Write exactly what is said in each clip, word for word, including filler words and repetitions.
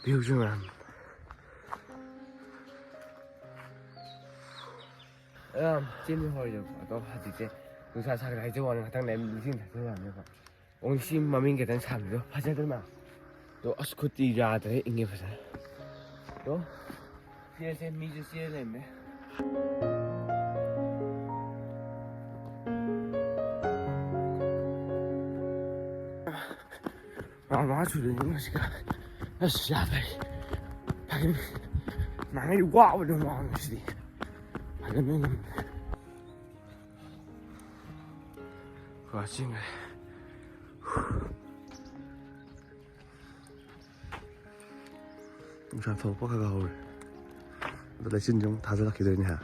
ꯌꯨꯁꯨ ꯃꯌꯥꯝ꯫ ꯌꯥꯝ ꯆꯦꯟꯕ ꯍꯧꯔꯦ ꯑꯗꯣ ꯍꯧꯖꯤꯛꯁꯦ꯫ ꯅꯨꯡꯁꯥ ꯁꯥꯒꯠꯂꯦ ꯍꯥꯏꯖꯕ ꯋꯥꯅꯤ, ꯉꯥꯛꯇꯪ ꯂꯩꯔ ꯅꯤꯡꯁꯤꯡ ꯊꯥꯖꯕ ꯋꯥꯅꯦꯕ꯫ ꯑꯣ, ꯁꯤ ꯃꯃꯤꯡ ꯈꯤꯇꯪ ꯁꯥꯡꯕꯗꯣ ꯐꯖꯗ꯭ꯔꯣ ꯃꯥ? ꯑꯗꯣ ꯑꯁ, ꯈꯨꯠꯇꯤ ꯌꯥꯗ꯭ꯔꯦ, ꯏꯪꯉꯦ ꯐꯖꯅ꯫ ꯑꯗꯣ ꯆꯦꯁꯦ, ꯃꯤꯁꯨ ꯆꯦ ꯂꯩꯔꯝꯃꯦ꯫ ꯔꯥꯎꯟ ꯃꯉꯥ ꯁꯨꯗꯣꯏꯅꯤ ꯉꯁꯤꯒ꯫ ꯑꯁ, ꯌꯥꯗ꯭ꯔꯦ꯫ ꯐꯥꯒꯤꯅꯤ꯫ ꯅꯍꯥꯟꯒꯩꯗꯤ ꯋꯥꯕꯗꯣ ꯋꯥꯕꯅꯤ ꯁꯤꯗꯤ꯫ ꯐꯥꯒꯤꯅꯤ꯫ ꯋꯥꯆꯤꯡꯈ꯭ꯔꯦ꯫ ꯅꯨꯡꯁꯥ ꯊꯣꯛꯂꯛꯄ ꯈꯔ ꯈꯔ ꯍꯧꯔꯦ꯫ ꯑꯗꯣ ꯂꯩꯆꯤꯟꯁꯦ ꯑꯃꯨꯛ ꯊꯥꯖꯤꯜꯂꯛꯈꯤꯗꯣꯏꯅꯦ ꯍꯥ?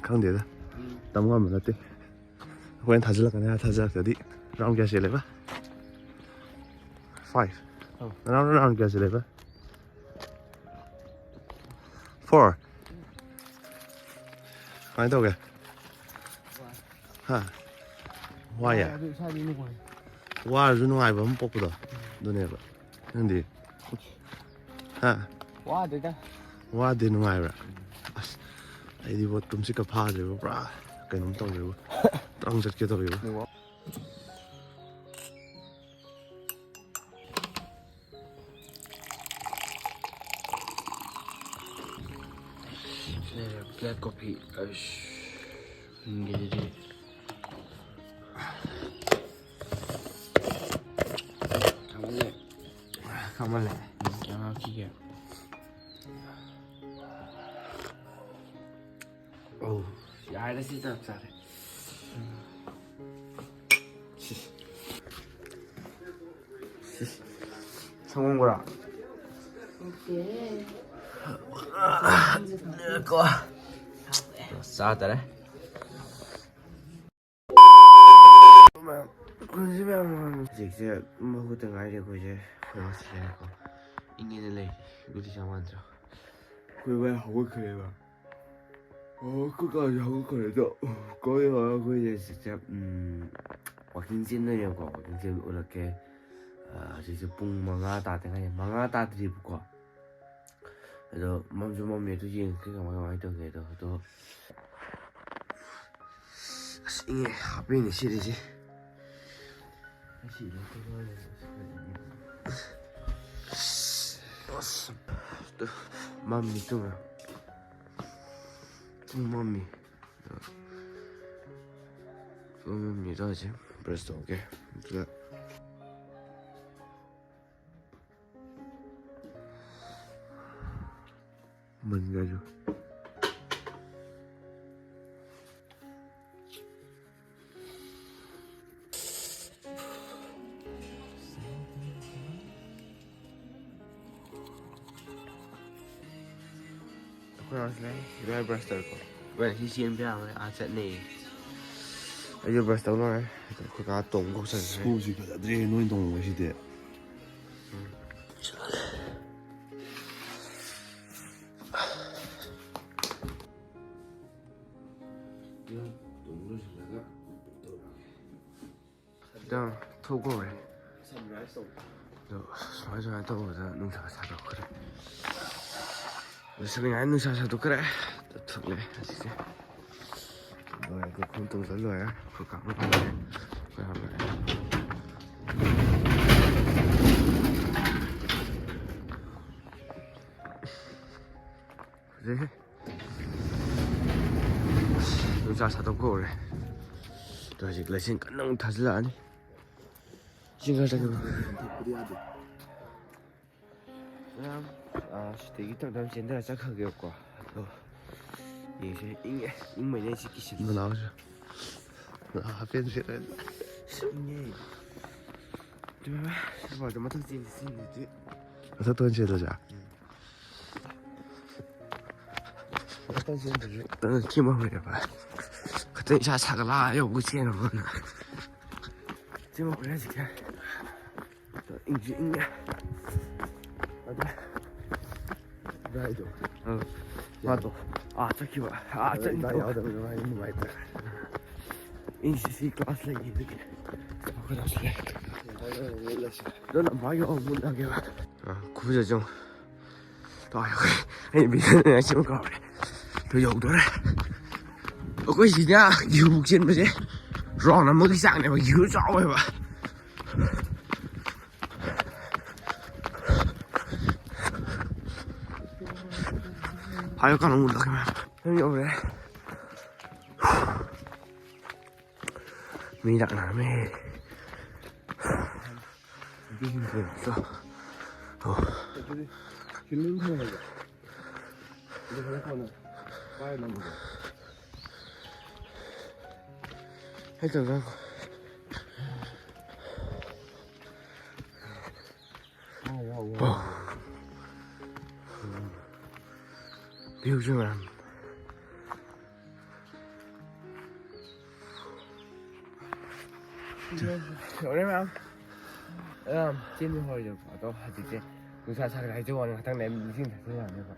ꯈꯪꯗꯦꯗ꯫ ꯎꯝ꯫ ꯇꯝ ꯉꯝꯕ ꯅꯠꯇꯦ꯫ ꯑꯩꯈꯣꯏꯅ ꯊꯥꯖꯤꯜꯂꯛꯀꯅꯤ ꯍꯥꯏꯔ ꯊꯥꯖꯤꯜꯂꯛꯇ꯭ꯔꯗꯤ꯫ ꯔꯥꯎꯟ ꯀꯌꯥ ꯆꯦꯜꯂꯦꯕ? ꯐꯥꯏꯚ꯫ ꯑꯧ꯫ ꯅꯅꯥꯎꯅ ꯔꯥꯎꯟ ꯀꯌꯥ ꯆꯦꯜꯂꯦꯕ? ꯐꯣꯔ꯫ ꯀꯃꯥꯏꯅ ꯇꯧꯒꯦ? ꯍꯥ? ꯋꯥꯏꯌꯦ? ꯑꯗꯨ ꯏꯁꯥꯗꯤ ꯅꯨꯡꯉꯥꯏ꯫ ꯋꯥꯔꯁꯨ ꯅꯨꯡꯉꯥꯏꯕ ꯑꯃ ꯄꯣꯛꯄꯗꯣ꯫ ꯑꯗꯨꯅꯦꯕ꯫ ꯅꯪꯗꯤ? ꯍꯥ? ꯋꯥꯗꯦꯗ꯫ ꯋꯥꯗꯦ, ꯅꯨꯡꯉꯥꯏꯕ꯭ꯔꯥ? ꯑꯁ, ꯑꯩꯗꯤꯕꯣ ꯇꯨꯝꯁꯤꯠꯀ ꯐꯥꯗ꯭ꯔꯦꯕ, ꯄꯨꯔꯥ ꯀꯩꯅꯣꯝ ꯇꯧꯔꯦꯕ꯫ ꯇ꯭ꯔꯪ ꯆꯠꯀꯦ ꯇꯧꯔꯦꯕ꯫ ꯁꯤꯗ ꯕ꯭ꯂꯦꯛ ꯀꯣꯐꯤ꯫ ꯑꯁ, ꯍꯤꯡꯒꯦꯁꯤꯗꯤ꯫ ꯈꯥꯃꯜꯂꯦ꯫ ꯈꯥꯃꯜꯂꯦ꯫ ꯎꯝ, ꯀꯌꯥꯝ ꯍꯥꯞꯈꯤꯒꯦ? ꯑꯧ, ꯌꯥꯔꯦ, ꯁꯤ ꯆꯞ ꯆꯥꯔꯦ꯫ ꯁꯤꯁ꯫ ꯁꯤꯁ꯫ ꯁꯪꯒꯣꯝ ꯕꯣꯔꯥ꯫ ꯀꯣ꯫ ꯆꯥ ꯇꯥꯔꯦ꯫ ꯍꯧꯖꯤꯛꯁꯦ ꯃꯍꯨꯠꯇ ꯉꯥꯏꯔꯤ ꯑꯩꯈꯣꯏꯁꯦ꯫ ꯀꯩꯅꯣ ꯁꯤꯖꯤꯟꯅꯀꯣ꯫ ꯏꯪꯉꯦꯅ ꯂꯩ꯫ ꯒꯨꯂꯤ ꯆꯥ ꯃꯥꯟꯗ꯭ꯔꯣ? ꯑꯩꯈꯣꯏ ꯚꯥꯏ ꯍꯧꯒꯠꯈ꯭ꯔꯦꯕ꯫ ꯑꯣ, ꯑꯩꯈꯣꯏ ꯀꯥꯁꯦ ꯍꯧꯒꯠꯈ꯭ꯔꯦ ꯑꯗꯣ꯫ ꯀꯃꯥꯏꯅ ꯇꯧꯔꯒ ꯑꯩꯈꯣꯏꯁꯦ ꯍꯧꯖꯤꯛꯁꯦ, ꯎꯝ, ꯋꯥꯀꯤꯡ ꯆꯦꯟꯗꯣꯏꯅꯦꯕꯀꯣ꯫ ꯋꯥꯀꯤꯡ ꯆꯦꯟꯕ ꯎꯠꯂꯛꯀꯦ꯫ ꯑ, ꯍꯧꯖꯤꯛꯁꯦ ꯄꯨꯡ ꯃꯉꯥ ꯇꯥꯗ ꯉꯥꯏꯔꯤ꯫ ꯃꯉꯥ ꯇꯥꯗ꯭ꯔꯤꯕꯀꯣ꯫ ꯑꯗꯣ ꯃꯝꯁꯨ ꯃꯝꯃꯦ, ꯑꯗꯨ ꯌꯦꯡꯉꯒꯦ ꯀꯃꯥꯏ ꯀꯃꯥꯏꯅ ꯇꯧꯒꯦ ꯑꯗꯣ꯫ ꯑꯗꯣ ꯑꯁ, ꯏꯪꯉꯦ, ꯍꯥꯞꯄꯦꯟꯅꯦ ꯁꯦꯠꯂꯤꯁꯦ꯫ ꯑꯁ, ꯃꯝꯃꯤ ꯇꯨꯝꯃ꯫ ꯄꯨꯡ ꯃꯝꯃꯤ꯫ ꯄꯨꯡ ꯃꯝꯃꯤ ꯑꯗꯨꯋꯥꯏꯁꯦ ꯕ꯭ꯔꯁ ꯇꯧꯒꯦ꯫ ꯑꯗꯨꯒ ꯃꯟꯒꯁꯨ꯫ ꯑꯩꯈꯣꯏ ꯍꯧꯖꯤꯛ ꯂꯩ, ꯏꯕꯥꯏ ꯕ꯭ꯔꯁ ꯇꯧꯔꯦꯀꯣ꯫ ꯏꯕꯥꯏ ꯁꯤ ꯆꯦꯟꯕ ꯌꯥꯔꯣꯏ, ꯑꯥ ꯆꯠꯅꯩꯌꯦ꯫ ꯑꯩꯁꯨ ꯕ꯭ꯔꯁ ꯇꯧ ꯂꯣꯏꯔꯦ꯫ ꯑꯩꯈꯣꯏ ꯀꯥ ꯇꯣꯡ ꯀꯧꯁꯟꯈ꯭ꯔꯦ꯫ ꯁ꯭ꯀꯨꯜꯁꯤ ꯐꯖꯗ꯭ꯔꯦ ꯅꯣꯏ ꯇꯣꯡꯕꯁꯤꯗꯤ꯫ ꯈꯤꯇꯪ ꯊꯣꯛꯈ꯭ꯔꯦ꯫ ꯑꯗꯣ ꯁꯨꯃꯥꯏ ꯁꯨꯃꯥꯏꯅ ꯇꯧꯕꯗ ꯅꯨꯡꯁꯥ ꯁꯥꯗꯣꯛꯈ꯭ꯔꯦ꯫ ꯂꯣꯏꯁꯤꯜꯂꯤꯉꯥꯏ ꯅꯨꯡꯁꯥ ꯁꯥꯗꯣꯛꯈ꯭ꯔꯦ꯫ ꯊꯣꯛꯂꯛꯑꯦ ꯍꯧꯖꯤꯛꯁꯦ꯫ ꯂꯣꯏꯔꯦ, ꯈꯣꯡ ꯇꯣꯡꯖ ꯂꯣꯏꯔꯦ꯫ ꯑꯩꯈꯣꯏ ꯀꯥꯡꯕꯨ ꯂꯣꯏꯔꯦ꯫ ꯑꯩꯈꯣꯏ ꯌꯥꯝ ꯂꯣꯏꯔꯦ꯫ ꯐꯖꯩꯍꯦ꯫ ꯑꯁ, ꯅꯨꯡꯁꯥ ꯁꯥꯗꯣꯛꯄ ꯍꯧꯔꯦ꯫ ꯑꯗꯣ ꯍꯧꯖꯤꯛ ꯂꯩꯆꯤꯟ ꯀꯟꯅ ꯑꯃꯨꯛ ꯊꯥꯖꯤꯜꯂꯛꯑꯅꯤ꯫ ꯆꯤꯡ ꯈꯔ ꯆꯠꯈꯤꯕ꯫ ꯌꯥꯝ ꯊꯛꯄꯗꯤ ꯌꯥꯗꯦ꯫ ꯃꯌꯥꯝ, ꯑꯥ, ꯁꯤꯗꯒꯤ ꯇꯞ ꯇꯞꯅ ꯆꯦꯟꯊꯔ ꯆꯠꯈ꯭ꯔꯒꯦꯕꯀꯣ꯫ ꯑꯗꯣ ꯌꯦꯡꯁꯦ, ꯏꯪꯉꯦ, ꯏꯪꯕꯩꯅꯦ ꯑꯩꯁꯦ ꯀꯤꯁꯤꯜꯂꯤꯁꯦ꯫ ꯃꯅꯥꯎꯁꯨ꯫ ꯃꯅꯥꯎ ꯍꯥꯞꯄꯦꯟ ꯁꯦꯠꯂꯦ꯫ ꯏꯪꯉꯦ꯫ ꯑꯗꯨ ꯃꯊꯛ ꯆꯦꯟꯁꯤ, ꯆꯦꯟꯁꯤ꯫ ꯃꯊꯛꯇ ꯑꯣꯏꯅ ꯆꯦꯜꯂꯁꯦ꯫ ꯎꯝ꯫ ꯈꯤꯇꯪ ꯏꯁꯥ ꯁꯥꯒꯠꯂꯛꯑ ꯌꯧꯕ ꯆꯦꯟꯅꯕꯅ꯫ ꯁꯤ ꯃꯈꯣꯏ ꯍꯧꯖꯤꯛꯀꯤ ꯏꯪꯁꯨ ꯏꯪꯉꯦ꯫ ꯑꯗ ꯒꯥꯔꯤꯗꯣ꯫ ꯑꯥ꯫ ꯃꯥꯗꯣ ꯑꯥ ꯆꯠꯈꯤꯕ꯫ ꯑꯥ ꯑꯗ ꯆꯠꯈꯤꯕ꯫ ꯏꯕꯥ ꯌꯥꯎꯗꯕꯅꯤꯅ ꯃꯥꯗꯤ ꯅꯨꯡꯉꯥꯏꯇ꯭ꯔꯦ꯫ ꯏꯪꯁꯤ ꯁꯤ ꯀ꯭ꯂꯥꯁ ꯂꯩꯈꯤꯕꯒꯤ꯫ ꯑꯩꯈꯣꯏ ꯀ꯭ꯂꯥꯁ ꯂꯩ꯫ ꯑꯗꯨꯅ ꯃꯥꯒꯤ ꯑꯃꯨꯛ ꯃꯨꯠꯂꯒꯦꯕ꯫ ꯑꯥ, ꯈꯨꯐꯖꯁꯦ ꯌꯦꯡꯉꯣ꯫ ꯇꯥꯎ ꯑꯩꯈꯣꯏ ꯑꯩ ꯚꯤꯗꯤꯑꯣ ꯁꯦꯝꯕ ꯀꯥꯎꯔꯦ꯫ ꯑꯗꯨ ꯌꯧꯗꯣꯔꯦ꯫ ꯑꯩꯈꯣꯏ ꯁꯤꯅ ꯌꯨ ꯆꯦꯟꯕꯁꯦ ꯔꯥꯎꯟ ꯑꯃꯒꯤ ꯆꯥꯡꯅꯦꯕ꯫ ꯌꯨ ꯆꯥꯎꯋꯦꯕ꯫ ꯍꯥꯏꯌꯣ ꯀꯥꯟꯅ ꯎꯠꯂꯛꯀꯦ ꯃꯌꯥꯝ꯫ ꯌꯨꯝ ꯌꯧꯔꯦ꯫ ꯃꯤ ꯂꯥꯛꯅꯔꯝꯃꯦ꯫ ꯑꯣ꯫ ꯀꯩ ꯇꯧꯔꯤꯅꯣ? ꯚ꯭ꯌꯨꯁꯦ ꯃꯌꯥꯝ꯫ ꯌꯧꯔꯦ ꯃꯌꯥꯝ꯫ ꯌꯥꯝ ꯆꯦꯟꯕ ꯍꯧꯔꯦ ꯑꯗꯣ ꯍꯧꯖꯤꯛꯁꯦ ꯅꯨꯡꯁꯥ ꯁꯥꯒꯠꯂꯦ ꯍꯥꯏꯖꯕ ꯋꯥꯅꯤ, ꯉꯥꯛꯇꯪ ꯂꯩꯔ ꯅꯤꯡꯁꯤꯡ ꯊꯥꯖꯤꯜꯂꯛꯑꯅꯦꯕ꯫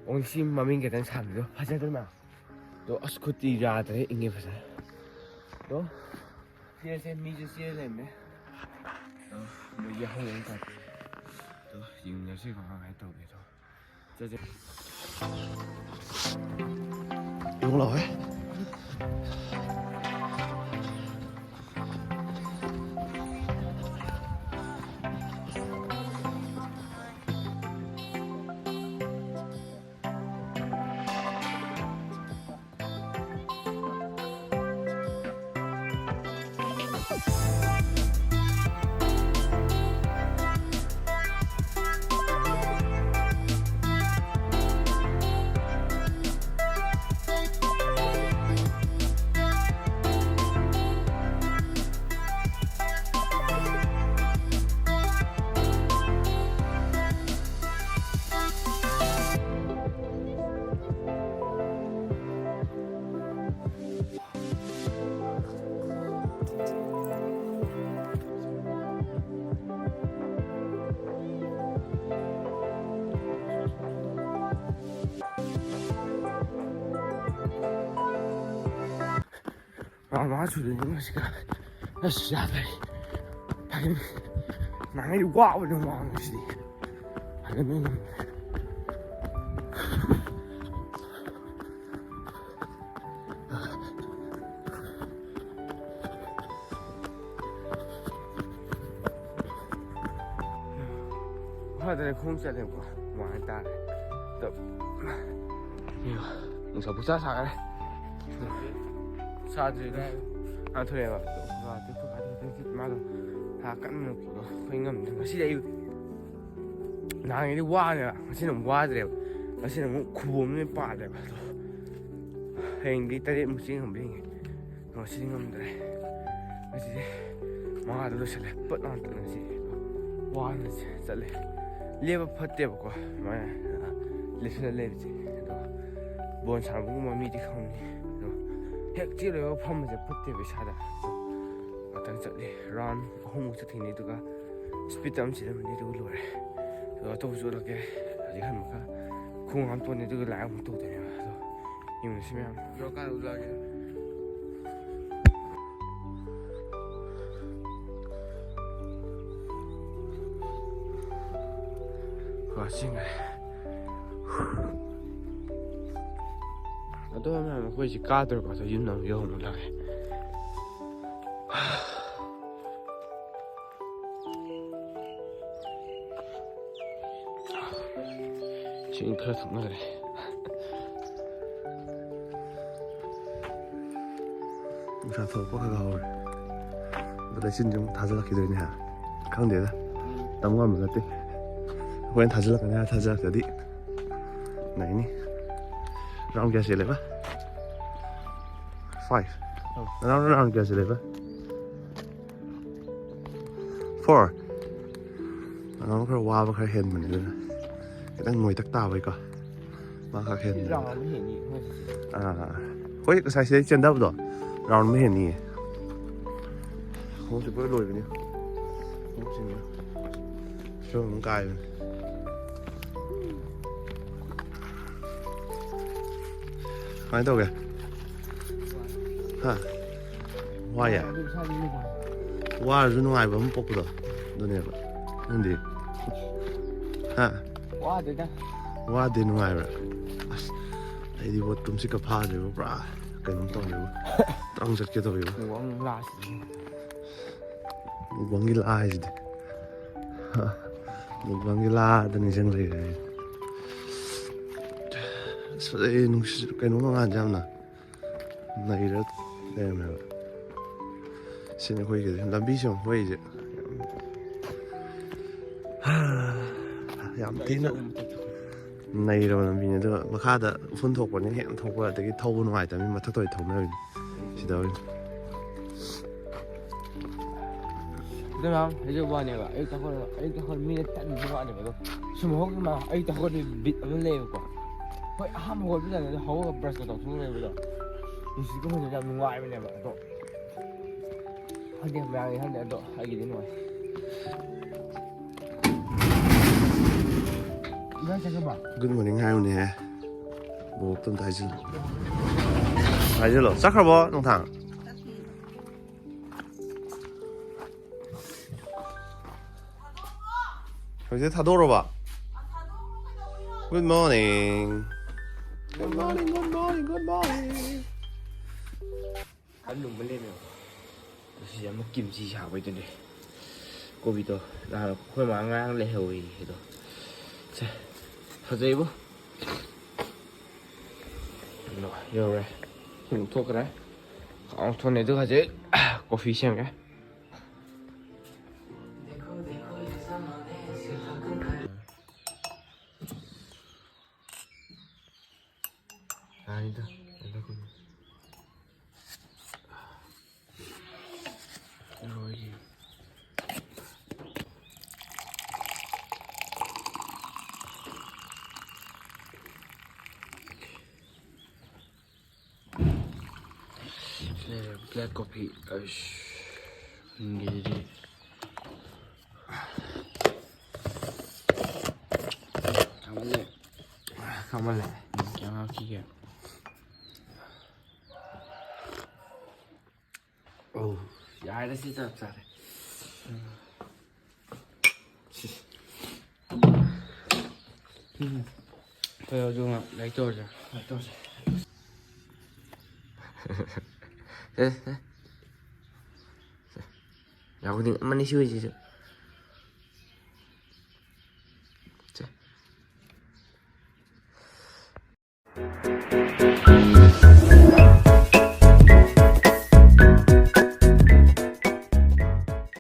ꯑꯣ, ꯁꯤ ꯃꯃꯤꯡ ꯈꯤꯇꯪ ꯁꯥꯡꯕꯤꯗꯣ ꯐꯖꯗ꯭ꯔꯣ ꯃꯌꯥꯝ? ꯑꯗꯣ ꯑꯁ ꯈꯨꯠꯇꯤ ꯌꯥꯗ꯭ꯔꯦ, ꯏꯪꯉꯦ ꯐꯖꯅ꯫ ꯑꯗꯣ ꯆꯦꯁꯦ ꯃꯤꯁꯨ ꯆꯦ ꯂꯩꯔꯝꯃꯦ꯫ ꯑꯗꯣ ꯃꯣꯏꯒꯤ ꯍꯧꯔꯦ ꯍꯥꯏꯇꯥꯔꯦ꯫ ꯑꯗꯣ ꯌꯦꯡꯅꯔꯁꯤ ꯀꯃꯥꯏ ꯀꯃꯥꯏꯅ ꯇꯧꯒꯦꯗꯣ꯫ ꯆꯠꯁꯦ꯫ ꯌꯣꯡ ꯂꯥꯎꯋꯦ꯫ ꯃꯥ ꯃꯥ ꯁꯨꯗꯣꯏꯅꯤ ꯉꯁꯤꯒ꯫ ꯑꯁ, ꯌꯥꯗ꯭ꯔꯦ꯫ ꯐꯥꯏꯒꯟ ꯅꯍꯥꯟꯒꯩꯗꯤ ꯋꯥꯕꯅ ꯋꯥꯕꯅ ꯁꯤꯗꯤ꯫ ꯐꯥꯏꯒꯟ ꯂꯣꯏ ꯅꯥꯏ꯫ ꯐꯗꯅ ꯈꯣꯡ ꯆꯠꯂꯦꯕꯀꯣ, ꯍꯨꯃꯥꯡ ꯍꯥꯏꯇꯥꯔꯦ꯫ ꯑꯗꯣ, ꯅꯨꯡꯁꯥ ꯄꯨꯛꯁꯥ ꯁꯥꯈ꯭ꯔꯦ꯫ ꯁꯥꯗ꯭ꯔꯤꯗ꯫ ꯑꯥ, ꯊꯣꯛꯑꯦꯕ꯫ ꯃꯥꯗꯣ ꯁꯥ ꯀꯟꯅ ꯄꯨꯔꯣ ꯑꯩꯈꯣꯏ ꯉꯝꯗ꯭ꯔꯦ꯫ ꯉꯁꯤꯗꯤ ꯑꯌꯨꯛ ꯅꯍꯥꯟꯉꯩꯗꯤ ꯋꯥꯅꯦꯕ, ꯉꯁꯤꯅ ꯑꯃꯨꯛ ꯋꯥꯗ꯭ꯔꯦꯕ꯫ ꯉꯁꯤꯅ ꯑꯃꯨꯛ ꯈꯨꯕꯣꯝ ꯑꯃ ꯄꯥꯜꯂꯦꯕ꯫ ꯑꯗꯣ ꯍꯌꯦꯡꯗꯤ ꯇꯔꯦꯠꯃꯨꯛ ꯆꯦꯟ ꯉꯝꯕ꯭ꯔꯥ ꯌꯦꯡꯒꯦ꯫ ꯉꯁꯤꯗꯤ ꯉꯝꯗ꯭ꯔꯦ꯫ ꯉꯁꯤꯗꯤ ꯃꯉꯥꯗ ꯂꯣꯏꯁꯤꯜꯂꯦ꯫ ꯄꯠ ꯂꯥꯎꯅ ꯇꯠꯂꯦ ꯉꯁꯤꯗꯤ꯫ ꯋꯥꯅ ꯆꯦ-, ꯆꯠꯂꯦ꯫ ꯂꯦꯞꯄ ꯐꯠꯇꯦꯕꯀꯣ꯫ ꯁꯨꯃꯥꯏꯅ ꯂꯦꯞꯁꯤꯜꯂ ꯂꯩꯕꯁꯦ꯫ ꯑꯗꯣ ꯕꯣꯜ ꯁꯥꯟꯅꯕꯒꯨꯝꯕ ꯃꯤꯗꯤ ꯈꯪꯅꯤ꯫ ꯑꯗꯣ ꯍꯦꯛ ꯆꯦꯜꯂꯣꯏꯕ ꯐꯝꯕꯁꯦ ꯐꯠꯇꯦꯕ ꯏꯁꯥꯗ꯫ ꯉꯥꯛꯇꯪ ꯆꯠꯂꯦ꯫ ꯔꯥꯎꯟ ꯑꯍꯨꯝꯃꯨꯛ ꯆꯠꯈꯤꯅꯤ꯫ ꯑꯗꯨꯒ ꯁ꯭ꯄꯤꯠꯇ ꯑꯃ ꯆꯦꯜꯂꯝꯃꯅꯤ꯫ ꯑꯗꯨꯒ ꯂꯣꯏꯔꯦ꯫ ꯑꯗꯣ ꯑꯇꯣꯞꯄꯁꯨ ꯎꯠꯂꯛꯀꯦ꯫ ꯍꯧꯖꯤꯛ ꯍꯟꯕꯒ ꯈꯣꯡ ꯍꯥꯝꯇꯣꯛꯑꯅꯤ꯫ ꯑꯗꯨꯒ ꯂꯥꯏ ꯑꯃꯨꯛ ꯇꯧꯗꯣꯏꯅꯦꯕ꯫ ꯑꯗꯣ ꯌꯦꯡꯉꯨꯁꯤ ꯃꯌꯥꯝ꯫ ꯌꯧꯔꯀꯥꯟꯗ ꯎꯠꯂꯛꯑꯒꯦ꯫ ꯋꯥꯁꯤꯡꯉꯦ꯫ ꯑꯗꯣ ꯃꯌꯥꯝ ꯑꯩꯈꯣꯏꯁꯤ ꯀꯥꯗꯣꯔꯕ꯫ ꯑꯗꯣ ꯌꯨꯝꯗ ꯑꯃꯨꯛ ꯌꯧꯍꯜꯂꯒꯦ꯫ ꯏꯁꯤꯡ ꯈꯔ ꯊꯛꯅꯔꯦ꯫ ꯅꯨꯡꯁꯥ ꯊꯣꯛꯂꯛꯄ ꯈꯔ ꯈꯔ ꯍꯧꯔꯦ꯫ ꯑꯗꯣ ꯂꯩꯆꯤꯟꯁꯦ ꯑꯃꯨꯛ ꯊꯥꯖꯤꯜꯂꯛꯈꯤꯗꯣꯏꯅꯦ ꯍꯥ? ꯈꯪꯗꯦꯗ꯫ ꯇꯝ ꯉꯝꯕ ꯅꯠꯇꯦ꯫ ꯑꯩꯈꯣꯏꯅ ꯊꯥꯖꯤꯜꯂꯛꯀꯅꯤ ꯍꯥꯏꯔ ꯊꯥꯖꯤꯜꯂꯛꯇ꯭ꯔꯗꯤ ꯅꯩꯅꯤ꯫ ꯔꯥꯎꯟ ꯀꯌꯥ ꯆꯦꯜꯂꯦꯕ? ꯐꯥꯏꯚ꯫ ꯑꯧ꯫ ꯔꯥꯎꯟ, ꯔꯥꯎꯟ ꯀꯌꯥ ꯆꯦꯜꯂꯦꯕ? ꯐꯣꯔ꯫ ꯔꯥꯎꯟ ꯈꯔ ꯋꯥꯕ ꯈꯔ ꯍꯦꯟꯕꯅꯦ ꯑꯗꯨꯅ꯫ ꯈꯤꯇꯪ ꯅꯣꯏꯇꯛ ꯇꯥꯕꯩꯀꯣ꯫ ꯃꯥ ꯈꯔ ꯍꯦꯟꯕꯅꯦ꯫ ꯔꯥꯎꯟ ꯑꯃ ꯍꯦꯟꯅꯤ ꯑꯩꯈꯣꯏ ꯁꯤꯁꯦ꯫ ꯑꯥ꯫ ꯑꯩꯈꯣꯏ ꯉꯁꯥꯏ ꯁꯤꯗꯩ ꯆꯦꯟꯗꯕꯗꯣ ꯔꯥꯎꯟ ꯑꯃ ꯍꯦꯟꯅꯤꯌꯦ꯫ ꯈꯣꯡꯎꯞꯁꯦ ꯄꯨꯔꯥ ꯂꯣꯏꯕꯅꯤ꯫ ꯈꯣꯡꯎꯞꯁꯤꯡꯁꯦ ꯐꯤꯕꯝ ꯑꯃ ꯀꯥꯏꯕꯅꯦ꯫ ꯀꯃꯥꯏꯅ ꯇꯧꯒꯦ? ꯍꯥ? ꯋꯥꯏꯌꯦ? ꯑꯗꯨ ꯏꯁꯥꯗꯤ ꯅꯨꯡꯉꯥꯏ꯫ ꯋꯥꯔꯁꯨ ꯅꯨꯡꯉꯥꯏꯕ ꯑꯃ ꯄꯣꯛꯄꯗꯣ ꯑꯗꯨꯅꯦꯕ꯫ ꯅꯪꯗꯤ? ꯍꯥ? ꯋꯥꯗꯦꯗ꯫ ꯋꯥꯗꯦ, ꯅꯨꯡꯉꯥꯏꯕ꯭ꯔꯥ? ꯑꯁ, ꯑꯩꯗꯤ ꯕꯣꯠ ꯇꯨꯝꯁꯤꯠꯀ ꯐꯥꯗ꯭ꯔꯦꯕ, ꯄꯨꯔꯥ ꯀꯩꯅꯣꯝ ꯇꯧꯔꯦꯕ, ꯇ꯭ꯔꯪ ꯆꯠꯀꯦ ꯇꯧꯔꯦꯕ꯫ ꯋꯥꯡ ꯂꯥꯁ꯫ ꯃꯨꯛꯕꯥꯡꯒꯤ ꯂꯥ ꯍꯥꯏꯁꯤꯗꯤ꯫ ꯃꯨꯛꯕꯥꯡꯒꯤ ꯂꯥꯗ ꯅꯤꯡꯁꯤꯡ ꯂꯩꯔꯦ ꯑꯩ꯫ ꯑꯁ, ꯑꯩ ꯅꯨꯡꯁꯤꯠ ꯀꯩꯅꯣ ꯃꯉꯥꯟꯁꯦ ꯌꯥꯝꯅ ꯅꯩꯔ ꯂꯩꯔꯝꯃꯦꯕ꯫ ꯁꯤꯅꯤ ꯑꯩꯈꯣꯏꯒꯤꯗꯤ ꯂꯝꯕꯤꯁꯦ, ꯑꯩꯈꯣꯏꯁꯦ ꯌꯥꯝ ꯊꯤꯅ ꯅꯩꯔꯕ ꯂꯝꯕꯤꯅꯤ꯫ ꯑꯗꯨꯒ ꯃꯈꯥꯗ ꯎꯐꯨꯟ ꯊꯣꯛꯄꯅꯤꯅ ꯍꯦꯟꯅ ꯊꯣꯛꯄ, ꯑꯗꯒꯤ ꯊꯧꯕ ꯅꯨꯡꯉꯥꯏꯇꯕꯅꯤꯅ ꯃꯊꯛꯇ ꯑꯣꯏꯅ ꯊꯧꯅꯕꯅꯤ ꯁꯤꯗ ꯑꯣꯏꯅ꯫ ꯑꯗꯨ ꯃꯌꯥꯝ ꯍꯥꯏꯖꯕ ꯋꯥꯅꯦꯕ, ꯑꯌꯨꯛꯇ ꯍꯧꯒꯠꯂꯒ, ꯑꯌꯨꯛꯇ ꯍꯧꯒꯠꯂ ꯃꯤꯅ ꯇꯟꯕ ꯋꯥꯅꯦꯕ꯫ ꯑꯗꯣ ꯁꯨꯝ ꯍꯧꯒꯠꯄ ꯃꯌꯥꯝ, ꯑꯌꯨꯛꯇ ꯍꯧꯒꯠꯄ ꯕꯤꯠ ꯑꯃ ꯂꯩꯌꯦꯕꯀꯣ꯫ ꯍꯣꯏ, ꯑꯍꯥꯟꯕ ꯍꯧꯒꯠꯄ ꯀꯥꯟꯗꯗꯤ ꯍꯧꯒꯠꯂꯒ ꯕ꯭ꯔꯁꯀ ꯇꯧꯊꯣꯛꯎꯔꯦꯕ꯫ ꯑꯗꯣ ꯅꯨꯡꯁꯤꯠꯀ ꯍꯣꯟꯕꯗꯣ ꯌꯥꯝ ꯅꯨꯡꯉꯥꯏꯕꯅꯦꯕ꯫ ꯑꯗꯣ ꯈꯪꯗꯦ, ꯃꯌꯥꯝꯒꯤ ꯈꯪꯗꯦ, ꯑꯗꯣ ꯑꯩꯒꯤꯗꯤ ꯅꯨꯡꯉꯥꯏ꯫ ꯏꯕꯥꯅꯤ ꯆꯠꯈ꯭ꯔꯕꯣ? Good morning ꯍꯥꯏꯌꯨꯅꯦꯍꯦ꯫ ꯕꯣꯕꯣꯛꯇ ꯑꯝꯇ ꯍꯥꯏꯖꯤꯜꯂꯨ꯫ ꯍꯥꯏꯖꯤꯜꯂꯣ꯫ ꯆꯠꯈ꯭ꯔꯕꯣ, ꯅꯨꯡꯊꯥꯡ? ꯍꯧꯖꯤꯛ ꯊꯥꯗꯣꯛꯎꯔꯕ? Good morning. Good morning, good morning, good morning. ꯈꯟꯂꯨꯝꯕ ꯂꯩꯔꯝꯃꯦꯕ꯫ ꯑꯁꯤ ꯑꯃ ꯀꯤꯝꯆꯤ ꯁꯥꯕꯩꯗꯨꯅꯦ꯫ ꯀꯣꯕꯤꯗꯣ ꯅꯍꯥꯟ ꯑꯩꯈꯣꯏ ꯃꯥ ꯉꯔꯥꯡ ꯂꯩꯍꯧꯋꯦ ꯑꯗꯣ꯫ ꯁꯦ, ꯐꯖꯩꯕꯣ꯫ ꯌꯧꯔꯦ꯫ ꯁꯤ ꯂꯧꯊꯣꯛꯈ꯭ꯔꯦ꯫ ꯈꯥꯎ ꯊꯣꯛꯅꯤ꯫ ꯑꯗꯨꯒ ꯍꯧꯖꯤꯛ ꯀꯣꯐꯤ ꯁꯦꯝꯒꯦ꯫ ꯌꯥꯅꯤꯗ꯫ ꯂꯣꯏꯔꯦ꯫ ꯁꯤ ꯂꯩꯔꯦ, black coffee꯫ ꯑꯁ, ꯍꯤꯡꯒꯤꯁꯤꯗꯤ꯫ ꯈꯥꯃꯜꯂꯦ꯫ ꯈꯥꯃꯜꯂꯦ꯫ ꯀꯌꯥꯝ ꯍꯥꯞꯈꯤꯒꯦ? ꯑꯧ, ꯌꯥꯔꯦ, ꯁꯤ ꯆꯞ ꯆꯥꯔꯦ꯫ ꯁꯤ꯫ ꯎꯝ꯫ ꯍꯣꯏ, ꯑꯗꯨꯃ ꯂꯥꯏꯔꯤꯛ ꯇꯧꯔꯁꯦ꯫ ꯂꯥꯏꯔꯤꯛ ꯇꯧꯔꯁꯦ꯫ ꯁꯦ, ꯁꯦ꯫ ꯁꯦ꯫ ꯌꯥꯍꯧꯗꯤꯡ ꯑꯃꯅꯤ ꯁꯤ ꯑꯣꯏꯁꯤꯁꯨ꯫ ꯁꯦ꯫